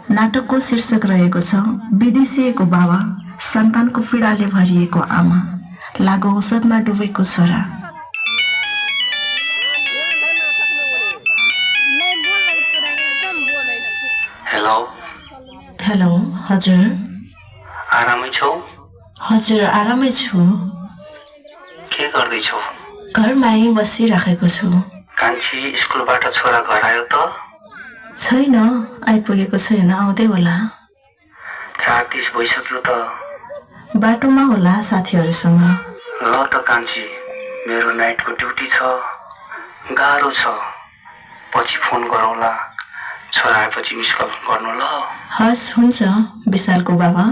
नाटकको शीर्षक रहेको छ विदेशिएको बाबा, सन्तानको पीडाले भरिएको आमा, लागु औषधमा डुबेको छोरा। हेलो हेलो, हजुर। आरामै छौ? हजुर, आरामै छु। के गर्दैछौ? घरमै बसिराखेको छु। कान्छी स्कुलबाट छोरा घर आयो त? छैन, आइपुगेको छैन, आउँदै होला। 4:30 भइसक्यो त। बाटोमा होला साथीहरूसँग। ल त कान्छी, मेरो नाइटको ड्युटी छ, गाह्रो छ, पछि फोन गरौँला। छोरा आएपछि मिस कल गर्नु ल। हस्, हुन्छ विशालको बाबा।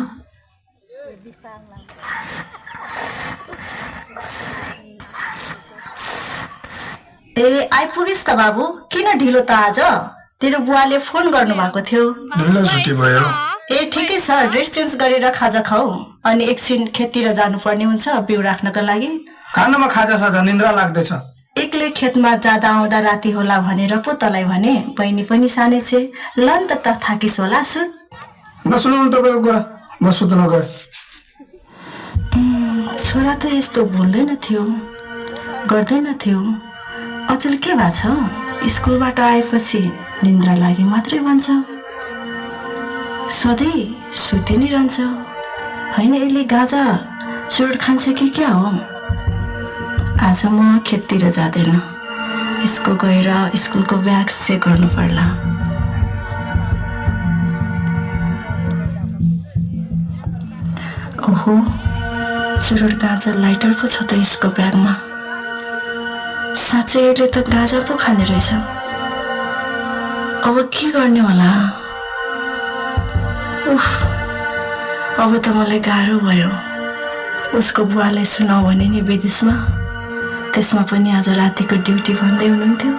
ए, आइपुगिस् त बाबु। किन ढिलो त आज? तेरो बुवाले फोन गर्नु भएको थियो। ढिलो छुट्टी भयो। ए, ठिकै छ, ड्रेस चेन्ज गरेर खाजा खाऊ, अनि एकछिन खेततिर जानुपर्ने हुन्छ बिउ राख्नका लागि। खानामा खाजा साजा निन्द्रा लाग्दैछ। एक्लै खेतमा जाँदा आउँदा राति होला भनेर पो तँलाई भने। बहिनी पनि सानै छे, लन त थाकिस होला, सुत। नसुन्नु तपाईँको कुरा, म सुत्न गएँ। छोरा त यस्तो बोल्दैन थियो, गर्दैन थियो। अचेल के भएको छ? स्कुलबाट आएपछि निन्द्रा लागि मात्रै भन्छ। सधैँ सुति नै रहन्छ। होइन, यसले गाजा चुरोट खान्छ कि क्या हो? आज म खेततिर जाँदैन। यसको गएर स्कुलको ब्याग चेक गर्नु पर्ला। ओहो, चुरोट गाजा लाइटर पो छ त यसको ब्यागमा। साँच्चै यसले त गाजा पो खाने रहेछ। अब के गर्ने होला? उफ, अब त मलाई गाह्रो भयो। उसको बुवालाई सुनाऊ भने नि विदेशमा, त्यसमा पनि आज रातिको ड्युटी भन्दै हुनुहुन्थ्यो।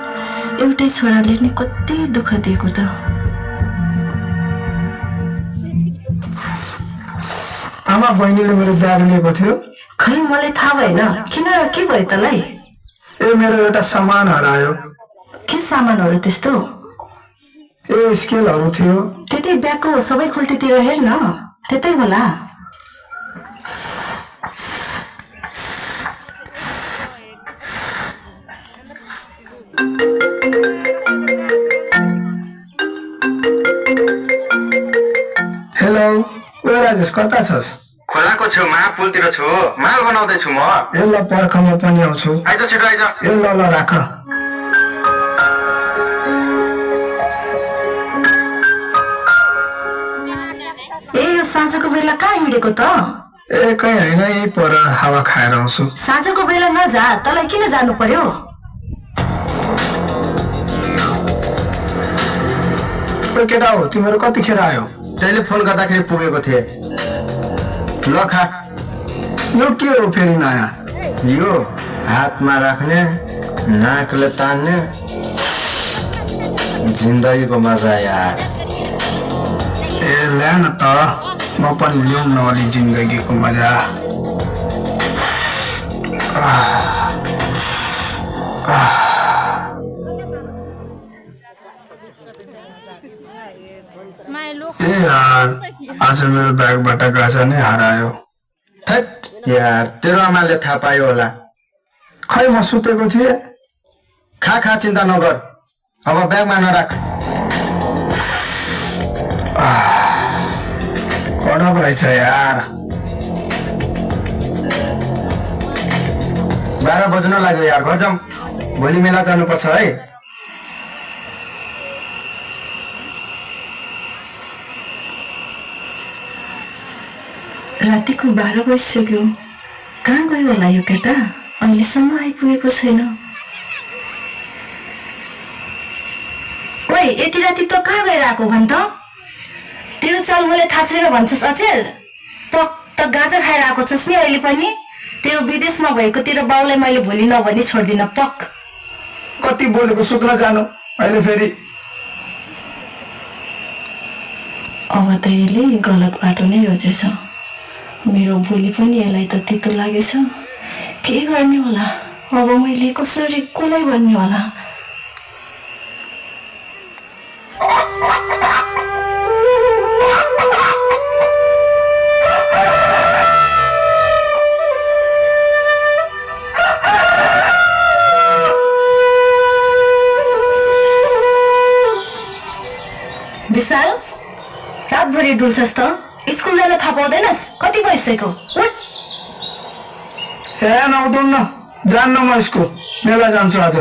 एउटै छोराले नि कति दुःख दिएको त। आमा, बहिनीले मेरो ब्याग लिएको थियो। खै, मलाई थाहा भएन। किन र के भयो तँलाई? ए, मेरो एउटा सामान हरायो। के सामानहरू त्यस्तो? ए, स्केलहरू थियो। त्यतै ब्यागको सबै खुल्टीतिर हेर न, त्यतै होला। हेलो, ओ राजेश, कता छस्? खोलाको छेउमा पुलतिर छु, माल बनाउँदैछु म। ए ल, पर्ख, म पनि आउँछु। आइज, छिटो आइज। ए ल ल, राख। ए, यो साँझको बेला कहाँ हिँडेको त? ए, कहीँ होइन, यहीँ पर हावा खाएर आउँछु। साँझको बेला नजा, तँलाई किन जानु पर्यो? केटा हो, तिमीहरू कतिखेर आयो? तैँले फोन गर्दाखेरि पुगेको थिएँ। ल खा। यो के हो फेरि नयाँ? यो हातमा राख्ने, नाकले तान्ने, जिन्दगीको मजा यार। ए, ल्यान त, म पनि लिउँ न अलि जिन्दगीको मजा। ए यार, आज मेरो ब्यागबाट गाजा नै हरायो। थैट यार, तेरो आमाले थाहा पायो होला। खै, म सुतेको थिएँ। खा खा, चिन्ता नगर। अब ब्यागमा नराख। कडक रहेछ यार। 12 बज्न लाग्यो यार, घर जाऊँ। भोलि मेला जानुपर्छ है। रातिको 12 बजिसक्यो। कहाँ गयो होला यो केटा? अहिलेसम्म आइपुगेको छैन। ओइ, यति राति त कहाँ गइरहेको भन् त? तेरो चाल मलाई थाहा छैन भन्छस् अचेल? पक त गाजा खाएर आएको छस् नि अहिले पनि। तेरो विदेशमा भएको तेरो बाउलाई मैले भोलि नभनी छोड्दिन, पक। कति बोलेको, सुत्न जानु अहिले फेरि। अब त यसले गलत बाटो नै रोजेछ। मेरो भोलि पनि यसलाई त तितो लागेछ। के गर्ने होला? अब मैले कसरी कसलाई भन्ने होला? विशाल रातभरि डुल्छस् त स्कुल जान थाहा पाउँदैनस् कति भइसक्यो उठ नउठ्नु जान्न म स्कुल मेला जान्छु आज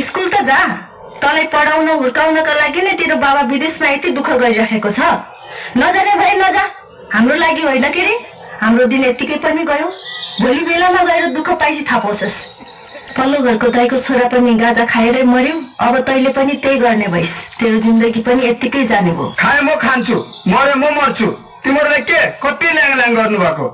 स्कुल त जा तँलाई पढाउन हुर्काउनका लागि नै तेरो बाबा विदेशमा यति दुःख गरिराखेको छ नजाने भए नजा हाम्रो लागि होइन के रे हाम्रो दिन यतिकै पनि गयो भोलि बेलामा गएर दुःख पाइसी थाहा पाउँछस् पल्लो घरको दाइको छोरा पनि गाजा खाएरै मर्यो अब तैँले पनि त्यही गर्ने भइस् तेरो जिन्दगी पनि यतिकै जाने भयो खाए म खान्छु मरे म मर्छु तिमीहरूले के कति ल्याङ ल्याङ गर्नुभएको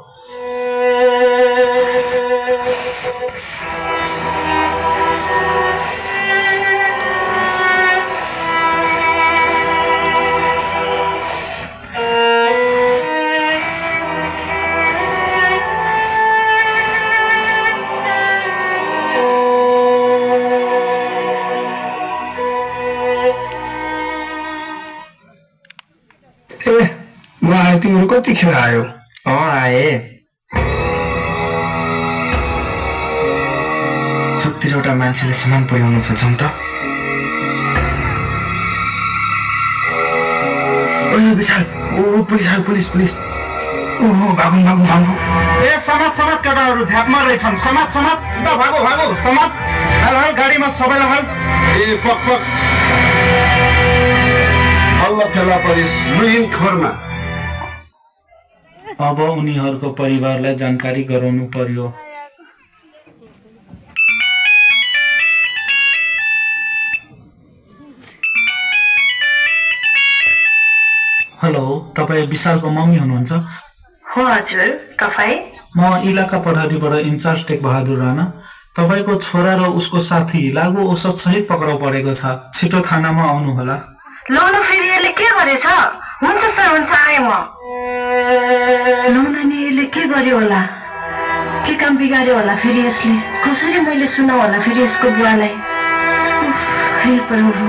म आए तिमीहरू कतिखेर आयो आए चोकतिर एउटा मान्छेले सामान पुर्याउनु छ जाउँ त ओए विशाल ओ पुलिस आयो पुलिस पुलिस ओहो भागौँ ए समाज केटाहरू झ्यापमा रहेछन् समाज त भागो समाज हाल गाडीमा सबैलाई हाल ए पक अल्लाह फेला परिस लुहिन खोरमा अब उनीहरूको परिवारलाई जानकारी गराउनु पर्यो हेलो तपाईँ विशालको मम्मी हुनुहुन्छ हो हजुर तपाईँ म इलाका प्रहरीबाट इन्चार्ज टेक बहादुर राणा तपाईको छोरा र उसको साथी लागु औषध सहित पक्राउ परेको छ छिटो थानामा आउनु होला लौन फेरि यसले के गरेछ हुन्छ सर हुन्छ आएँ म लौनानी यसले के गर्यो होला के काम बिगार्यो होला फेरि यसले कसरी मैले सुनाउ होला फेरि यसको बुवालाई हे प्रभु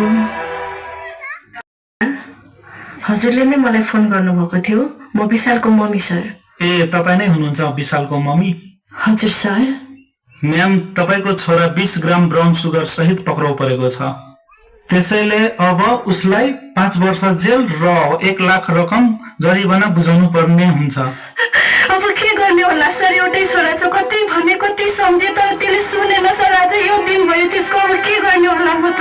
हजुरले नै मलाई फोन गर्नुभएको थियो म विशालको मम्मी सर ए तपाईँ नै हुनुहुन्छ विशालको मम्मी हजुर सर म्याम तपाईको छोरा 20 ग्राम ब्राउन सुगर सहित पक्राउ परेको छ त्यसैले अब उसलाई 5 वर्ष जेल र 1 लाख रकम जरिवाना बुझाउनु पर्ने हुन्छ अब के गर्ने होला सर एउटै छोरा छ कतै भने कतै सम्झे तर त्यसले सुनेन सर आज यो दिन भयो त्यसको अब के गर्ने होला म त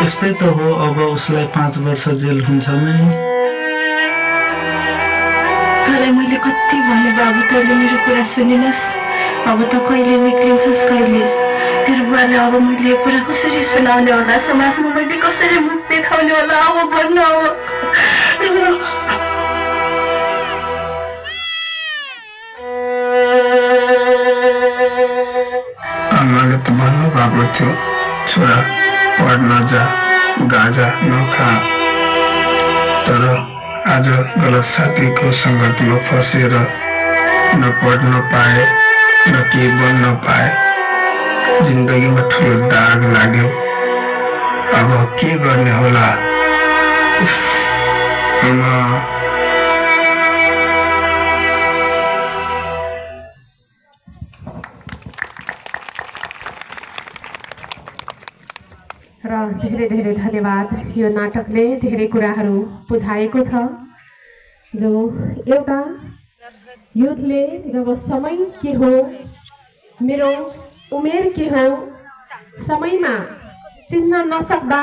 यस्तै त हो अब उसलाई 5 वर्ष जेल हुन्छ नै तँलाई मैले कति भने बाबु तैँले मेरो कुरा सुनिनस् अब त कहिले निक्लिन्छस् कहिले तेरो बुवाले अब मैले यो कुरा कसरी सुनाउने होला समाजमा मैले कसरी मुख देखाउने होला अब भन्नु अब आमाले त भन्नुभएको थियो छोरा पढ्न जा गाजा नखा तर आज गलत साथीको सङ्गतमा फसेर न पढ्न पाए न के बन्न पाए जिन्दगीमा ठुलो दाग लाग्यो अब के गर्ने होला आमा र धेरै धेरै धन्यवाद यो नाटकले धेरै कुराहरू बुझाएको छ जो एउटा युथले जब समय के हो मेरो उमेर के हो समयमा चिन्न नसक्दा